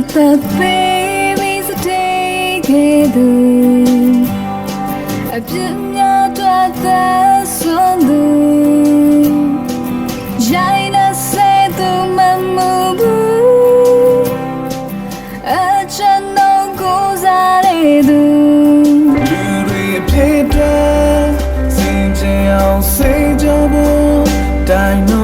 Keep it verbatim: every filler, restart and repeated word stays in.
အသက်ပေးပြီး စတေးကဲ့သို့ အပြစ်များအတွက် အသက်စွန့်သူ ရိုင်းနှက်စေသူ မမူဘူး အကျွန်ုပ်ကိုယ်စားလှယ်သူ လူတွေအပြစ်အတွက် စင်ကြယ်အောင် စင်ကြယ်ဖို့ တိုင်း